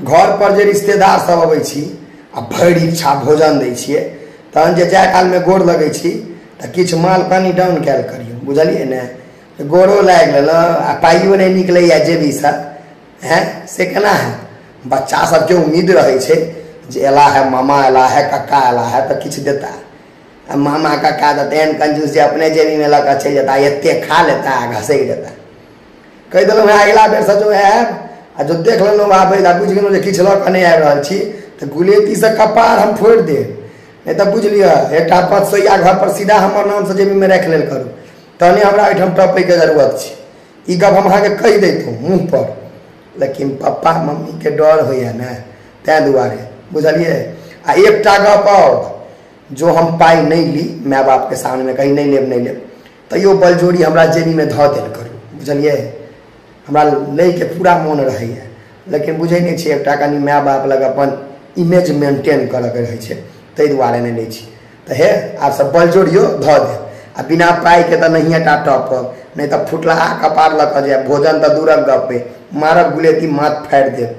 घर पर जे रिश्तेदार सब अबै छी आ भरि इच्छा भोजन दै छियै, तहन जे जाय कालमे गोर लगै छी तऽ किछु माल पानी डाउन कयल करियौ, बुझलियै ने? गोरो लागि लेलहुँ आ पाइयो नहि निकलैए जेबीसँ, हैं से केना हैत? बच्चा सबके उम्मीद रहै छै जे एला है मामा, एला है कक्का, एला है तऽ किछु देता। आ मामा कक्का तऽ तेहन कंजूस जे अपने जेबीमे लऽ कऽ चलि जेता, एते खा लेता आ घसकि जेता। कहि देलहुँ हेँ, अगिला बेरसँ जो आयब आ जो देख लेलहुँ आबै आ बुझि गेलहुँ जे किछु लऽ कऽ नहि आबि रहल छी तऽ गुलेतीसँ कपार हम फोड़ि देब। नहि तऽ बुझि लिअ, एकटा 500 घर पर सीधा हमर नामसँ जेबीमे राखि लेल करू, तहने हमरा ओहिठाम टपैके जरूरत छै। ई गप हम अहाँके कहि दैतहुँ मुँह पर, लेकिन पप्पा मम्मीके डर होइए ने, ताहि दुआरे, बुझलियै? आ एकटा गप आओर, जो हम पाइ नहि ली माय बापके सामनेमे कही नहि लेब नहि लेब, तैयो बलजोरी हमरा जेबीमे धऽ देल करू, बुझलियै? हमरा लैके पूरा मोन रहैए, लेकिन बुझै नहि छियै, एकटा कनि माय बाप लग अपन इमेज मेंटेन करऽके रहै छै, ताहि दुआरे नहि लै छी। तऽ हे आब सब बलजोरियो धऽ देब, आ बिना पाइके तऽ नहिए टा टपब, नहि तऽ फुटलाहा कपार लऽ कऽ जायब। भोजन तऽ दूरक गप अइ, मारब गुलेती माथ फाड़ि देब।